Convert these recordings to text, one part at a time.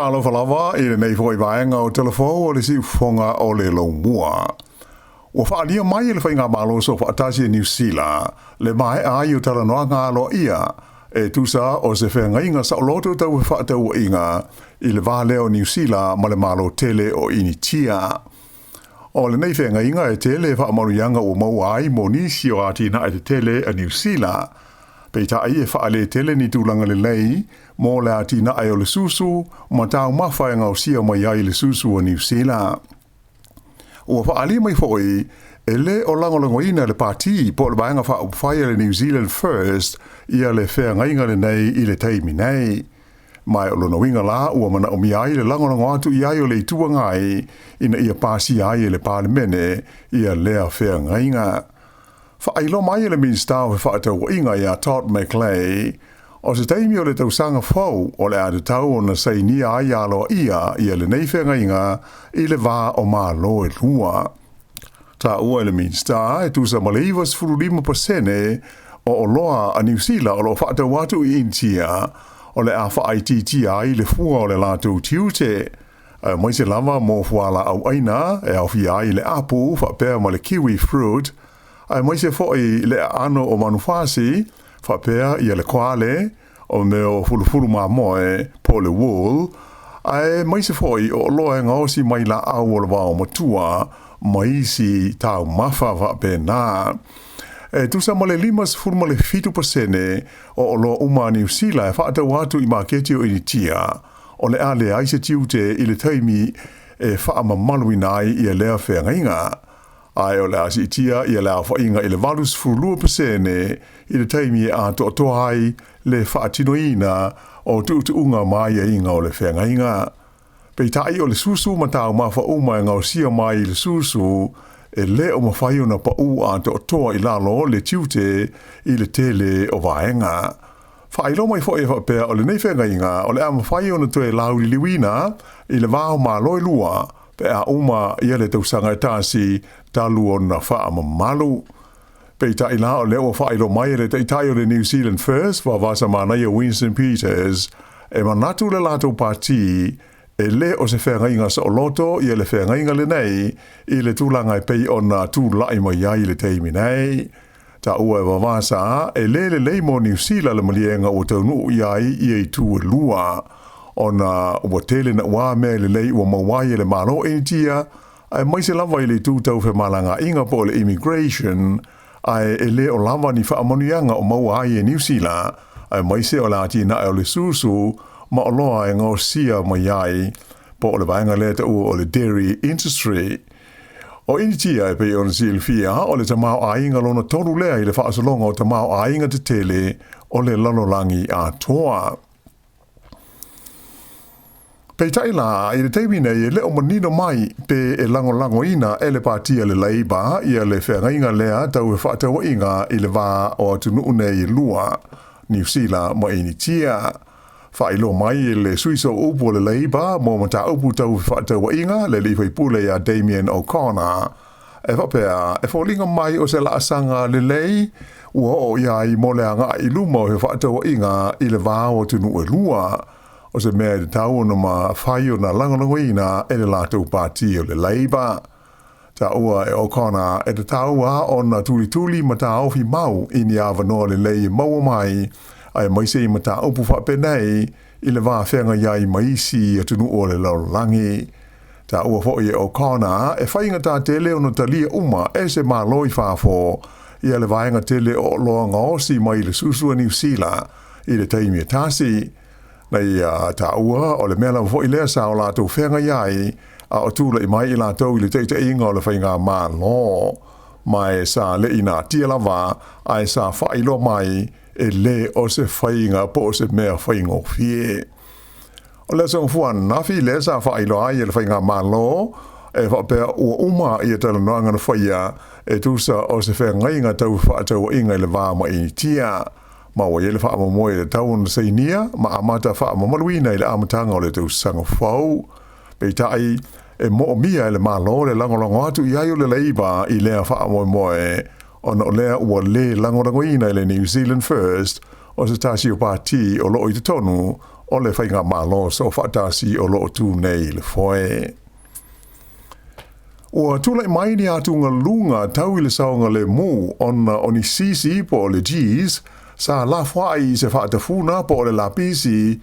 Talofa lava i lenei foi vaega o Talafou o le Siufofoga o le Laumua. Ua faaalia mai e le Faigamalo Soofaatasi a Niu Sila le maea ai o talanoaga aloaia e tusa o se feagaiga saoloto tau fefaatauaiga i le va lea o Niu Sila ma le Malo tele o Initia. O lenei feagaiga e tele faamanuiaga ua maua ai mo nisi o atinae tetele a Niu Sila. Peitai e faaletele ni tulaga lelei mo le atinae o le susu ma taumafa e gaosia mai ai le susu a Niu Sila. Ua faaalia mai foi e lē o lagolagoina e le Pati po o le Vaega Faaupufai a le New Zealand First ia le feagaiga lenei i le taimi nei. Ma o lona uiga la ua manaomia ai le lagolago atu i ai o le Itu Agai ina ia pasia ai e le Palemene ia lea feagaiga. Faailoa mai e le Minisita o Fefaatauaiga ia Todd McClay, o se taimi o le tausaga fou o le a tatau ona sainia ai aloaia ia lenei feagaiga i le va o Malo e lua. Taua e le Minisita e tusa ma le 95% o oloa a Niu Sila o lo o faatau atu i Initia o le a faaitiitia ai le fua o le latou tiute, aemaise lava mo fualaau aina e aofia ai le apu faapea ma le kiwi fruit, aemaise foi le aano o manufasi faapea ia le koale, o mea o fulufulu mamoe po o le wool, aemaise foi o oloa e gaosi mai laau o le vaomatua ma isi taumafa faapena. E tusa ma le 57% o oloa uma a Niu Sila e faatau atu i maketi o Initia, o le a leai se tiute i le taimi e faamamaluina ai ia lea feagaiga. Ae o le a siitia ia le aofaiga i le 82% i le taimi e atoatoa ai le faatinoina o tuutuuga ma aiaiga o le feagaiga. Peitai o le susu ma taumafa uma e gaosia mai i le susu e le o mafai ona pau atoatoa i lalo le tiute i le tele o vaega. Faailoa mai foi e faapea o lenei feagaiga o le a mafai ona toe lauliliuina i le va o Malo e lua pe a uma ia le tausaga e tasi talu ona faamamalu. Peitai la o lea ua faailoa mai e le Taitai o le New Zealand First, Vaavasamanaia Winston Peters, e manatu le latou pati e le o se feagaiga saoloto ia le feagaiga lenei i le tulaga e pei ona tulai mai ai i le taimi nei. Taua e Vavasa e le lelei mo Niu Sila le maliega ua taunuu i ai ia itu e lua, ona ua tele naua mea lelei ua maua ai e le Malo Initia, aemaise lava i le itu tau femalagaaiga po o le immigration, ae e le o lava ni faamanuiaga o maua ai e Niu Sila, aemaise o le atinae o le susu ma oloa e gaosia mai ai, po o le vaega lea taua o le dairy industry. O Initia e pei ona silafia, o le tamaoaiga lona tolu lea i le faasologa o tamaoaiga tetele o le lalolagi atoa. Peitai la, i le taimi nei e le o manino mai pe e lagolagoina e le Pati a le Labour ia le feagaiga lea tau fefaatauaiga i le va o atunuu nei e lua, Niu Sila ma Initia. Faailoa mai e le sui sooupu o le Labour mo mataupu tau fefaatauaiga le alii faipule ia Damien O'Connor, e faapea e foliga mai o se laasaga lelei ua oo i ai mo le agai i luma o fefaatauaiga i le va o atunuu e lua, o se mea e tatau ona mafai ona lagolagoina e le latou pati o le Labour. Taua e O'Connor e tatau lava ona tulituli ma taofi mau i ni avanoa lelei e maua mai, aemaise i mataupu faapenei i le va feagai ai ma isi atunuu o le lalolagi. Taua foi e O'Connor e faigata tele ona talia uma e se Malo i fafo ia le vaega tele o oloa gaosi mai le susu a Niu Sila i le taimi e tasi. Na ia taua o le mea lava foi lea sa o latou feagai ai a o tulai mai i latou i le taitaiga o le faigamalo, ma e sa le i natia lava ae sa faailoa mai e le o se faiga po o se mea faigofie. O le aso Gafua ananafi lea sa faailoa ai e le faigamalo e faapea ua uma ia talanoaga na faia e tusa o se feagaiga tau fefaatauaiga i le va ma Initia, ma ua i ai le faamoemoe i le tau ona sainia ma amata faamamaluina i le amataga o le tausaga fou. Peitai, e moomia e le Malo le lagolago atu i ai o le Labour i lea faamoemoe, ona o lea ua le lagolagoina e le New Zealand First o se tasi o pati o lo o i totonu o le Faigamalo Soofaatasi o lo o tu nei i le foe. Ua tulai mai ni atugaluga tau i le saogalemu ona o ni sisi po o le cheese sa lafoai i se faatafuna po o le lapisi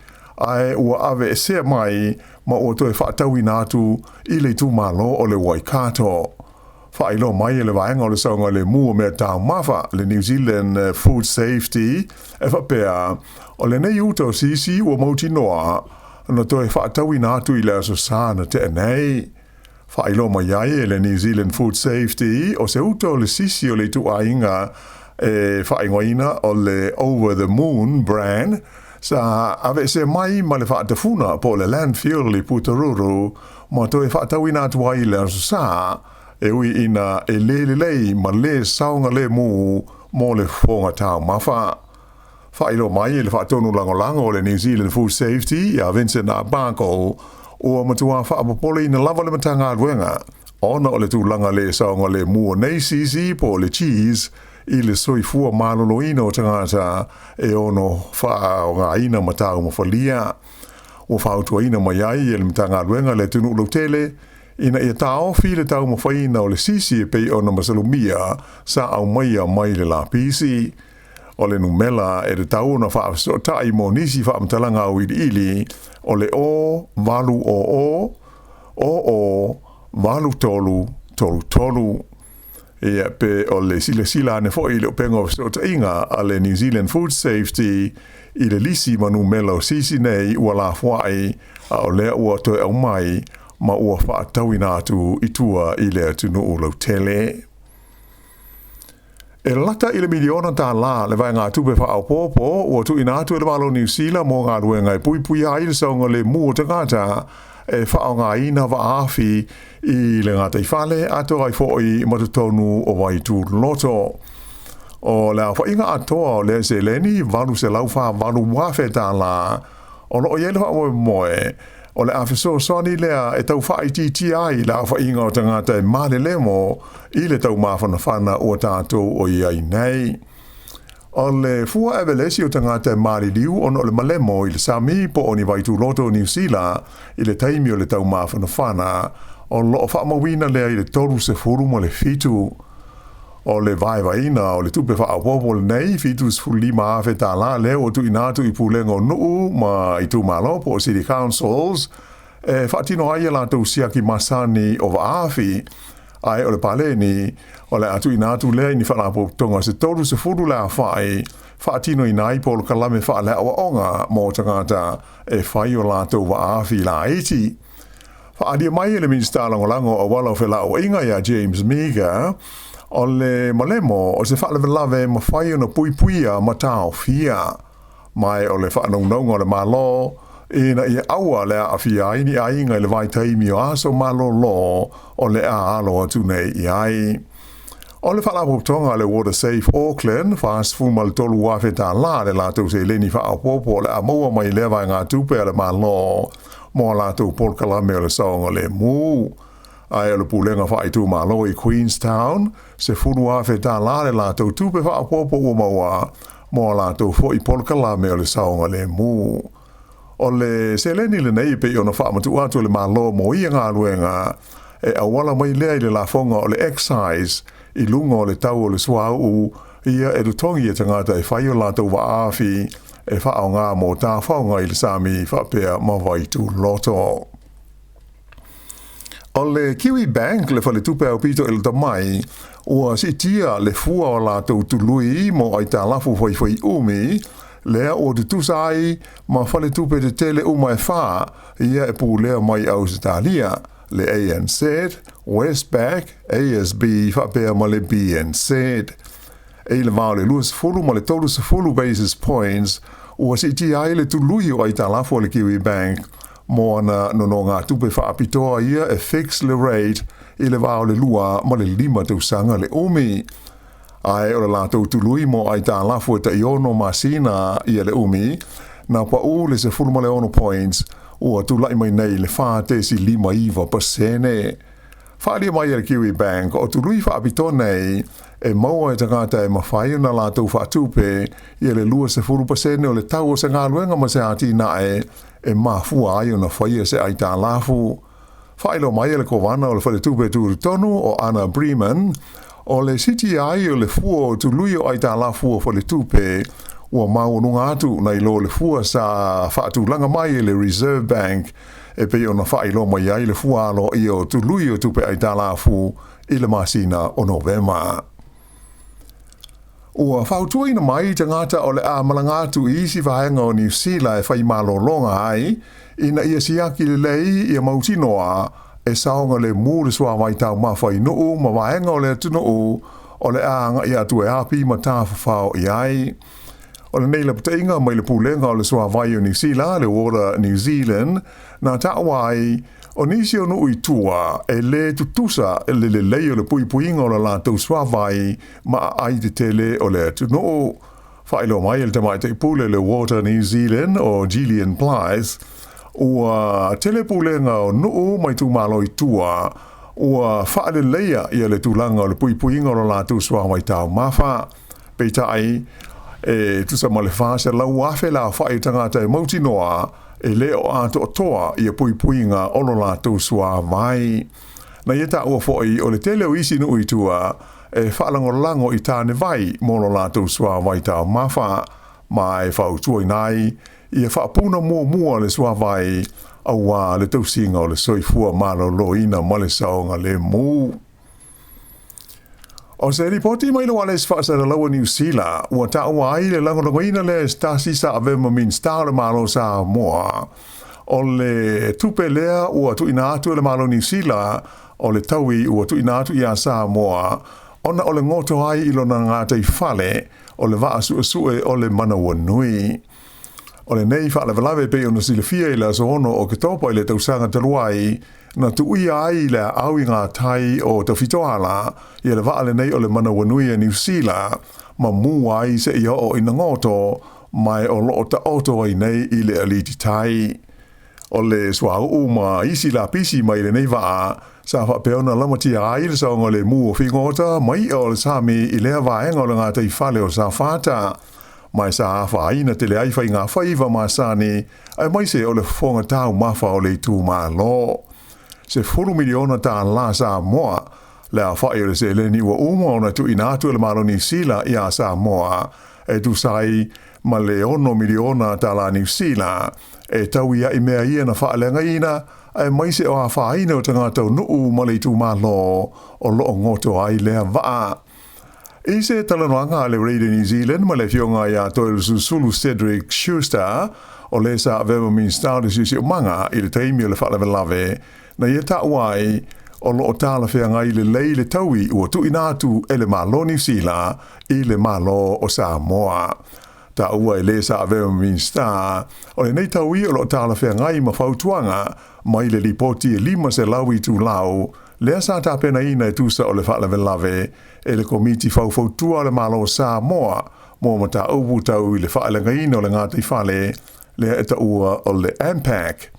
ae ua aveesea mai ma ua toe faatauina atu i le itumalo o le Waikato. Faailoa mai e le Vaega o le Saogalemu o Mea Taumafa, le New Zealand Food Safety, e faapea, o lenei uta o sisi ua mautinoa na toe faatauina atu i le Aso Sa na tea nei. Faailoa mai ai e le New Zealand Food Safety o se uta o le sisi o le ituaiga e faaigoaina o le Over the Moon brand sa aveesea mai ma le faatafuna po o le landfill i Putaruru ma toe faatauina atu ai i le Aso Sa, e ui ina e le lelei ma le saogalemu mo le fofoga taumafa. Faailoa mai e le Faatonu Lagolago o le New Zealand Food Safety ia Vincent Arbuckle, ua matua faapopoleina lava le Matagaluega ona o le tulaga le saogalemu o nei sisi po o le cheese i le soifua maloloina o tagata e ono faaaogaina ma taumafalia. Ua fautuaina mai ai e le Matagaluega le atunuu lautele ina ia taofi le taumafaiina o le sisi e pei ona masalomia sa aumaia mai le lapisi. O le numela e tatau ona faafesootai mo nisi faamatalaga auiliili o le 0 8 0 0 0 8 3 3 3. Ia, pe o le silasila ane foi i le upega o fesootaiga a le New Zealand Food Safety i le lisi ma numela o sisi nei ua lafoai a o lea ua toe aumai ma ua faatauina atu i tua i le atunuu lautele. E lata i le miliona tālā le vaegatupe faaopoopo ua tuuina atu e le Malo o Niu Sila mo galuega e puipuia ai le saogalemu o tagata e faaaogaina vaaafi i le gataifale atoa ai foi ma totonu o vaituloto. O le aofaiga atoa o lea seleni $848,000 tālā o lo o i ai le faamoemoe o le a fesoasoani lea e tau faaitiitia ai le aofaiga o tagata e malelemo i le taumafanafana ua tatou o i ai nei. O le fua evelesi o tagata e maliliu ona o le malemo i le sami po o ni vaituloto o Niu Sila i le taimi o le taumafanafana, o lo o faamauina lea i le 37. O le vaevaeina o le tupe faaopoopo lenei, $75,000 tālā lea ua tuuina atu i pulega o nuu ma itumalo po o City Councils e faatino ai a latou siaki masani o vaafi, ae o le paleni o le a tuuina atu lea i ni faalapotopotoga se 30 le aofai faatinoina ai polokalame faaleaoaoga mo tagata e fai o latou vaafi laiti. Faaalia mai e le Minisita Lagolago o Auala o Felauaiga ia James Meager, o le malemo o se faalavelave e mafai ona puipuia ma taofia. Ma o le faanaunauga o le Malo ina ia aua le aafia ai ni aiga i le vaitaimi o aso malolo o le a alo atu nei i ai. O le faalapotopotoga a le Water Safe Auckland, $43,000 tālā le latou seleni faaopoopo o le a maua mai lea vaegatupe a le Malo mo a latou polokalame o le saogalemu. Ae o le pulega faaitumalo i Queenstown, $10,000 tālā le latou tupe faaopoopo ua maua mo a latou foi polokalame o le saogalemu. O le seleni lenei e pei ona faamatuu atu e le Malo mo ia galuega e auala mai lea i le lafoga o le excise i luga o le tau o le suauu ia e totogi e tagata e fai o latou vaafi e faaaoga mo tafaoga i le sami faapea ma vaituloto. O le Kiwi Bank le faletupe aupito i lata mai, ua siitia le fua o latou tului mo aitalafu faifai umi, lea ua tutusa ai ma faletupe tetele uma e whā ia e pulea mai Ausetalia, le ANZ, Westpac, ASB faapea ma le BNZ. E i le va o le 20 ma le 30 basis points ua siitia ai le tului o aitalafu a le Kiwi Bank mo ana nonogatupe faapitoa ia e fix le rate i le va o le 2 ma le 5 tausaga le umi. Ae o le latou tului mo aitalafu e tai 6 masina ia le umi, na paʻū le 16 points ua tulaʻi mai nei i le 4.59%. Faaalia mai e le Kiwibank, o tului faapitoa nei e maua e tagata e mafai ona latou faatupe ia le 20% o le tau o se galuega ma se atinae e mafua ai ona faia se aitalafu. Faailoa mai e le Kovana o le Faletupe Tutotonu o Anna Breman, o le siitia ai o le fua o tului o aitalafu a faletupe ua maualuga atu nai lo le fua sa faatulaga mai e le Reserve Bank e pei ona faailoa mai ai le fua aloaia o tului o tupe aitalafu i le masina o Novema. Ua fautuaina mai tagata o le a malaga atu i isi vaega o Niu Sila e fai malologa ai, ina ia siaki lelei ia mautinoa e saogalemu le suavai taumafa i nuu ma vaega o le atunuu o le a agai atu e api ma tafafao i ai. O lenei lapataiga mai le Pulega o le Suavai o Niu Sila, le Water New Zealand, na taua ai, o nisi o nuu i tua e lē tutusa le lelei o le puipuiga o le latou suavai ma aai tetele o le atunuu. Faailoa mai e le tamaitai pule le Water New Zealand o Gillian Blythe, ua tele pulega o nuu ma itumalo i tua ua faaleleia ia le tulaga o le puipuiga o lo latou suavai taumafa. Peitai, e tusa ma le 400,000 le aofai o tagata e mautinoa e le o atoatoa ia puipuiga o lo latou suavai. Na ia taua foi o le tele o isi nuu i tua e faalagolago i tanevai mo lo latou suavai taumafa, ma e fautuaina ai ia faapuna muamua le suavai aua le tausiga o le soifua maloloina ma le saogalemu. O se lipoti mai le ualesi faasalalau a Niu Sila ua taua ai le lagolagoina lea e se tasi sa avea ma Minisita o le Malo o Samoa o le tupe lea ua tuuina atu e le Malo o Niu Sila o le taui ua tuuina atu iā Samoa ona o le goto ai i lona gataifale o le vaa suesue o le Manawanui. O lenei faalavelave e pei ona silafia i le aso 6 o Oketopa i le tausaga talu ai, na tuuia ai i le aau i ngā tai o Tafitoala ia le vaa lenei o le Manawanui a Niu Sila, ma mū ai seia oo ina goto, ma e o loo taoto ai nei i le aliti tai. O le suauu ma isi lapisi mai lenei vaa sa faapea ona lamatia ai le saogalemu o figota ma i'a o le sami i lea vaega o le gataifale o Safata, ma e sa afaina tele ai faigafaiva masani aemaise o le fofoga taumafa o le itumalo. $10 miliona Samoa le aofai o le seleni ua uma ona tuuina atu e le Malo Niu Sila iā Samoa e tusa ai ma le $6 miliona Niu Sila e taui ai mea ia na faaleagaina aemaise o afaina o tagata o nuu ma le itumalo o loo goto ai lea vaa. I se talanoaga a le Radio New Zealand ma le afioga ia Toeolesulusulu Cedric Schuster, o le sa avea ma Minisita o le Siosiomaga i le taimi o le faalavelave, na ia taua ai o loo talafeagai lelei le taui ua tuuina atu e le Malo Niu Sila i le Malo o Samoa. Taua e le sa avea ma Minisita, o lenei taui o loo talafeagai ma fautuaga mai le lipoti e 500 itulau lea sa tapenaina e tusa o le faalavelave e le Komiti Faufautua a le Malo o Samoa mo mataupu tau i le faaleagaina o le gataifale lea e taua o le AMPAC.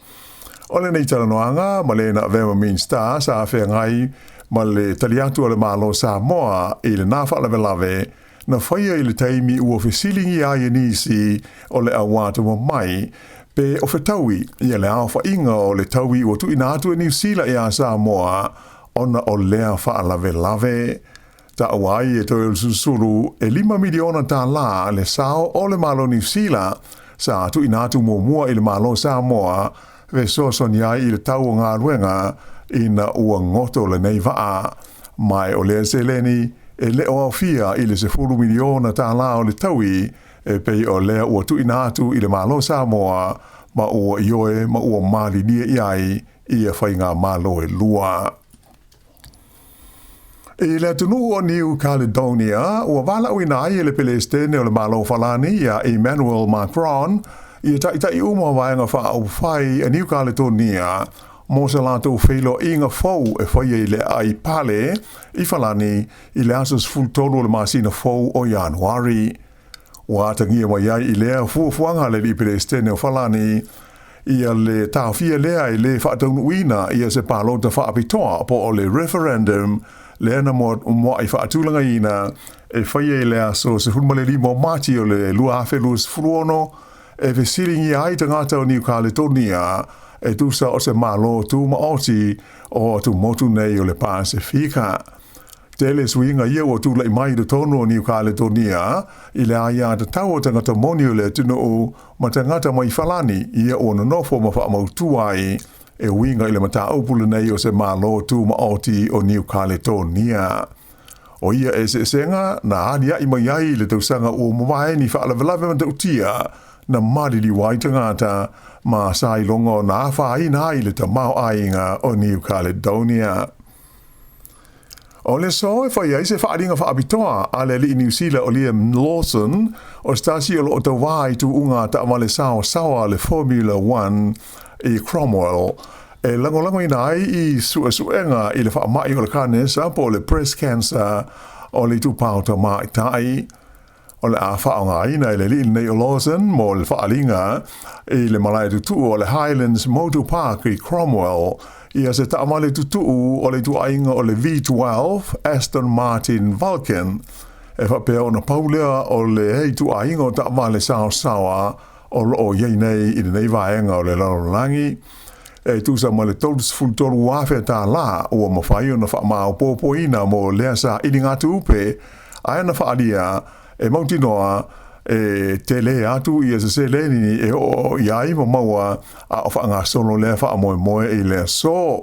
O lenei talanoaga ma le na avea ma Minisita sa feagai ma le tali atu a le Malo o Samoa i lena faalavelave na faia i le taimi ua fesiligia ai e nisi o le au atamamai pe o fetaui ia le aofaiga o le taui ua tuuina atu e Niu Sila iā Samoa ona o lea faalavelave. Taua ai e Toeolesulusulu e $5 miliona le sao o le Malo Niu Sila sa tuuina atu muamua i le Malo o Samoa fesoasoani ai i le tau o galuega ina ua goto lenei vaa, ma o lea seleni e le o aofia i le $10 miliona o le taui e pei o lea ua tuuina atu i le Malo Samoa ma ua ioe ma ua malilie i ai ia faigamalo e lua. I le atunuu o New Caledonia, ua valaauina ai e le Peresetene o le Malo o Falani ia Emmanuel Macron ia taitai uma o vaega faaupufai a New Caledonia mo se latou feiloaiga fou e faia i le aai pale i Falani i le aso 13 o le masina fou o Ianuari. Ua atagia mai ai i lea fuafuaga a le alii Peresetene o Falani Ia le taofia lea e lē faataunuuina ia se palota faapitoa po o le referendum lea na muaʻi faatulagaina e faia i le aso 15 o Mati o le 2026 e fesiligia ai tagata o Niu Kaletonia e tusa o se Malo Tumaoti o atumotu nei o le Pasefika. Tele suiga ia ua tulai mai i totonu o Niu Kaletonia i le aiatatau a tagata moni o le atunuu ma tagata mai falani ia ua nonofo ma faamautu ai e uiga i le mataupu lenei o se Malo Tumaoti o Niu Kaletonia. O ia eseesega na aliaʻi mai ai i le tausaga ua mavae ni faalavelave matautia na maliliu ai tagata ma sa iloga ona afaina ai le tamaoaiga o New Caledonia. O le aso e fai ai se faaaliga faapitoa a le alii Niu Sila o Liam Lawson, o se tasi o loo tauvā i tuuga taavale saoasaoa le Formula One i Cromwell, e lagolagoina ai i suesuega i le faamai o le kanesa po o le breast cancer o le itupa o tamaitai. O le a faaaogaina e le alii lenei o Lawson mo le faaaliga i le malae tutuu o le Highlands Motor Park i Cromwell ia se taavale tutuu o le ituaiga o le V12 Aston Martin Vulcan, e faapea ona pau lea o le ituaiga o taavale saosaoa o lo o i ai nei i lenei vaega o le lalolagi. E tusa ma le $33,000 ua mafai ona faamaopoopoina mo lea sailiga tupe, ae na faaalia e mautinoa e tele atu ia se seleni e oo i ai ma maua a o faagasolo lea faamoemoe i le aso.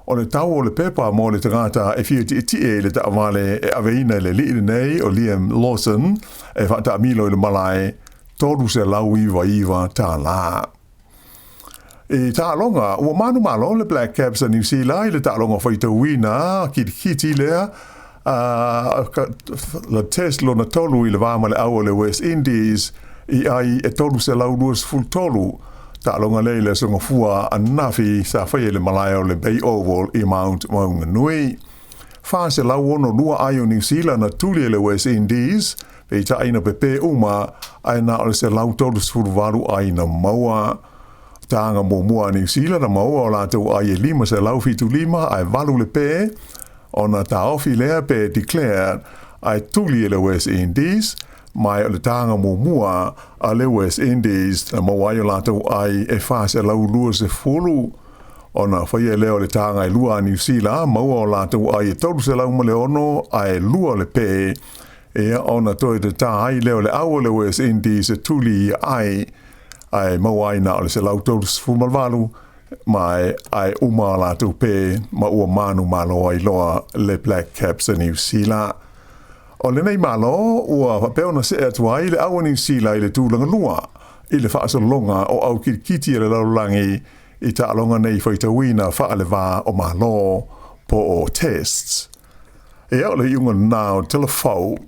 O le tau o le pepa mo le tagata e fia tietie i le taavale e aveina e le alii lenei o Liam Lawson e faataamilo i le malae, $399. I taaloga, ua manumalo le Black Caps a Niu Sila i le taaloga faitauina kilikiti lea a le Test lona tolu i le va ma le au o le West Indies i ai e 323. Taaloga lea i le aso Gafua ananafi sa faia i le malae o le Bay Oval i Mount Maunganui. 462 ai o Niu Sila na tuli e le West Indies, peitai na pepē uma ae na o le 138 ai na maua. Taga muamua a Niu Sila na maua o latou ai e 575 ae 8 le pē, ona taofi lea pe declared ae tuli e le West Indies, ma o le taga muamua a le West Indies na maua ai o latou ai e 420. Ona faia lea o le taga e lua a Niu Sila, maua o latou ai e 306 ae 2 le pē, ia ona toe tatā ai lea o le au o le West Indies e tuli ia ai, ae maua ai na o le 138 ma ae uma a latou pē ma ua manumalo ai loa le Black Caps a Niu Sila. O lenei malo ua faapea ona see atu ai le au a Niu Sila i le tulaga lua i le faasologa o au kilikiti a le lalolagi i taaloga nei faitauina faalevā o Malo po o Tests. Ia, o le iuga lena o Tala Fou.